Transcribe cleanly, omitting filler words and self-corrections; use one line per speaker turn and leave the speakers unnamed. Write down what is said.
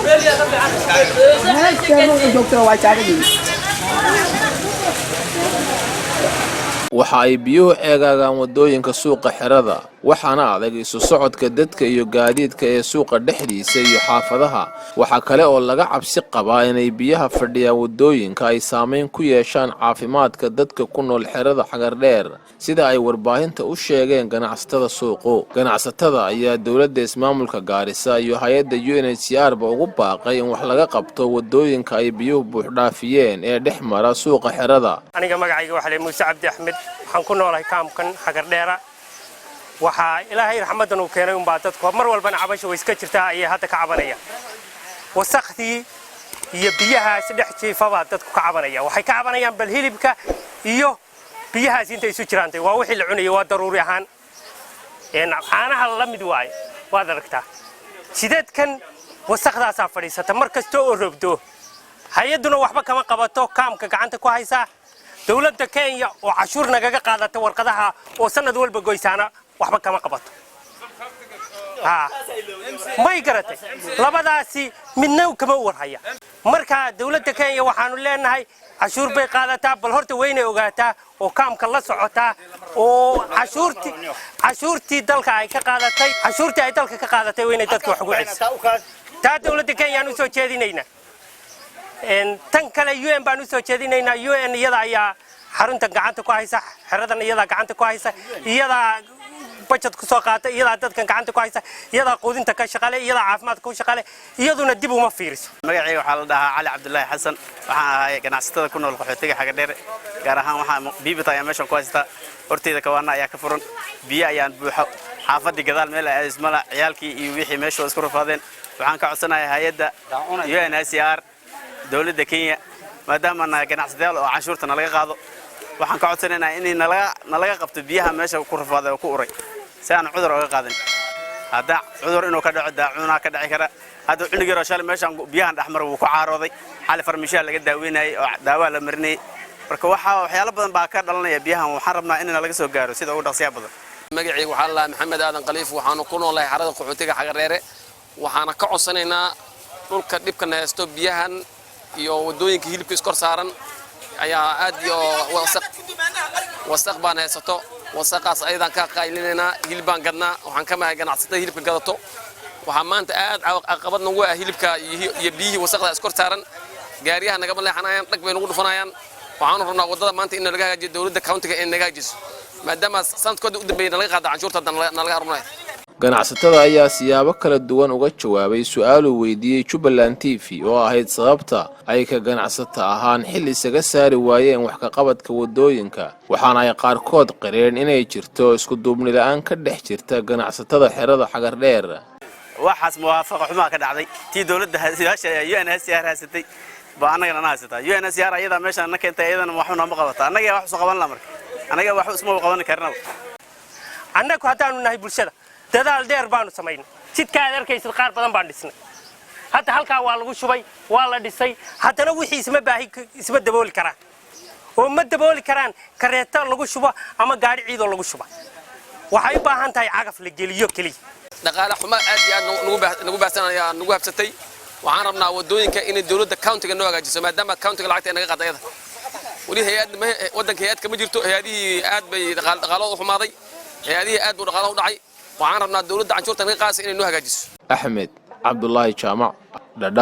Meesha luuqa joogtana waa taagan yihiin.
Waxa ay biyuhu ceegaagaan waddooyinka suuqa xerada, waxaana adag isu socodka dadka iyo gaadiidka ee suuqa dhexdiisa iyo xaafadaha. Waxaa kale oo laga cabsi qabaa inay biyaha fadhiyaan waddooyinka ay saameyn ku yeeshaan caafimaadka dadka ku nool xerada Xagardheer, sida ay warbaahinta u sheegeen ganacsatada suuqu. Ganacsatada ayaa dowladda ismaamulka Gaarisa iyo hay-adda UNHCR ba ugu baaqay in wax laga qabto waddooyinka ay biyuhu buuxdhaafiyeen ee dhex mara suuqa xerada.
Aniga magacayga waxaa la Muuse Cabdi Axmed. Waxaan ku noolahay kaamkan Xagardheera. Waxaa Ilaahay raxmaddan uu keenay unbaa dadku mar walbana cabasha way iska jirtaa, ayay hadda ka cabanayaan. Wasakhdii iyo biyahaas dhex jiifabaa dadku ka cabanaya. Waxay ka cabanayaan bal hilibka iyo biyahaas intay isu jiraantay. Waa wixii la cunayay, waa daruuri ahaan. Caanaha la mid waaye. Waad aragtaa sideedkan wasakhdaasaa fadhiisata mar kasta oo roobdo. Hay-adduna waxba kama qabato. Kaamka gacanta ku haysaa dowladda Kenya oo cashuur nagaga qaadata warqadaha oo sanad walba goysaana, waxba kama qabato. May garatay? Labadaasi midna kama warhaya. Marka dowladda Kenya waxaanu leenahay, cashuur bay qaadataa, bal horta weynay ogaataa oo kaamka la socotaa oo cashuurtii dalka ay ka qaadatay, cashuurtii ay dalka ka qaadatay, waa inay dadka wax ugu celiso. Taa dowladda Kenya aan usoo jeedinaynaa. Tan kale UN baan usoo jeedinaynaa. UN iyada ayaa xaruntan gacanta ku haysa, xeradan iyadaa gacanta ku haysa, iyadaa budget ku soo qaata, iyadaa dadkan gacanta ku haysa, iyadaa quudinta ka shaqale, iyadaa caafimaadka ku shaqale. Iyaduna dib uma fiiriso.
Magacayga waxaa la dhahaa Cali Cabdulaahi Xasan. Waxaan ahay ganacsatada ku nool qaxootiga Xagadheer, gaar ahaan waxaa biibita ayaa meeshan ku haysata. Horteyda kawaana ayaa ka furan, biyo ayaan buuxo. Xaafaddii gadaal meel aadismala, ciyaalkii iyo wixii meesha waa isku rafaadeen. Waxaan ka codsanayaa hay-adda UNHCR, dowladda Kenya, maadaama nahay ganacsadayaal oo canshuurta nalaga qaado, waxaan ka codsanaynaa inay nalaga qabto biyaha meesha ku rafaaday oo ku uray, si aan cudur oga qaadin. Hadda cudur inuu ka dhaco, daacuunaa ka dhici kara. Hadda cunug yaroo shalay meeshaan biyahan dhexmara wuu ku caarooday. Xali farmishaha laga daaweynayay oo daawaa la marinayay. Marka waxaa waxyaalo badan baa ka dhalanaya biyahan. Waxaan rabnaa in nalaga soo gaaro sida ugu dhaqsiyaha badan.
Magacayga waxaa la dhahaa Maxamed Aadan Khaliif. Waxaanu ku noolahay xarada qaxootiga Xagareere. Waxaana ka codsanaynaa dhulka dhibkana haysto, biyahan iyo waddooyinka hilibka iskor saaran ayaa aad iyo wasaq baan haysato. Wasaqaas ayadaan ka qaylinaynaa. Hilib baan gadnaa, waxaan ka mahay ganacsatada hilibka gadato. Waxaa maanta aad caqabad nagu ah hilibka iyo biyihii wasaqda iskor saaran. Gaariyaha nagama leexanayaan, dhag bay nagu dhufanayaan. Waxaanu rabnaa waddada maanta in nalaga hagaajiyo, dowladda countyga in naga hagaajiso, maadaama sanadkooda u dambeeyay nalaga qaada canshuurta, hadda nalaga harunaya.
Ganacsatada ayaa siyaabo kala duwan uga jawaabay su-aaluu weydiiyey Jubbaland TV oo ahayd sababta ay ka ganacsata ahaan xil isaga saari waayeen wax ka qabadka waddooyinka, waxaana ay qaarkood qireen inay jirto isku duubni la-aan ka dhex jirta ganacsatada xerada Xagardheer.
Waxaas muwaafaqa xumaa ka dhacday tii dowladda UNHCR haysatay baa annagana na haysataa. UNHCR ayadaa meeshaan na keentay, ayadana waxba nooma qabata. Annaga wax isu qaban la, marka annaga wax isma qaban karnaba.
Annagu haddaanu nahay bulshada, dadaal dheer baanu samaynay. Jidka aad arkaysad qaar badan baan dhisnay. Hadda halkaa waa lagu shubay, waa la dhisay. Haddana wixii isma baahi, isma dabooli karaan oo ma dabooli karaan kareeto lagu shubo ama gaadhi ciidoo lagu shuba. Waxay u baahan tahay cagaf la geliyo keliya.
Dhaqaale xumo aad iyo aad nagu baahsan ayaa nagu habsatay. Waxaan rabnaa waddooyinka inay dowladda countyga noo hagaajiso, maadaama countyga lacagta ay naga qaada ayada. Weli hay-ad waddanka hay-ad kama jirto. Hay-adihii aad bay dhaqaalahooda u xumaaday, hay-adihii aad buu dhaqaalaha u dhacay. Waxaan rabnaa dowladda canshuurta naga qaadaysa inay noo hagaajiso.
Axmed Cabdulaahi Jaamac, Dhadhaa.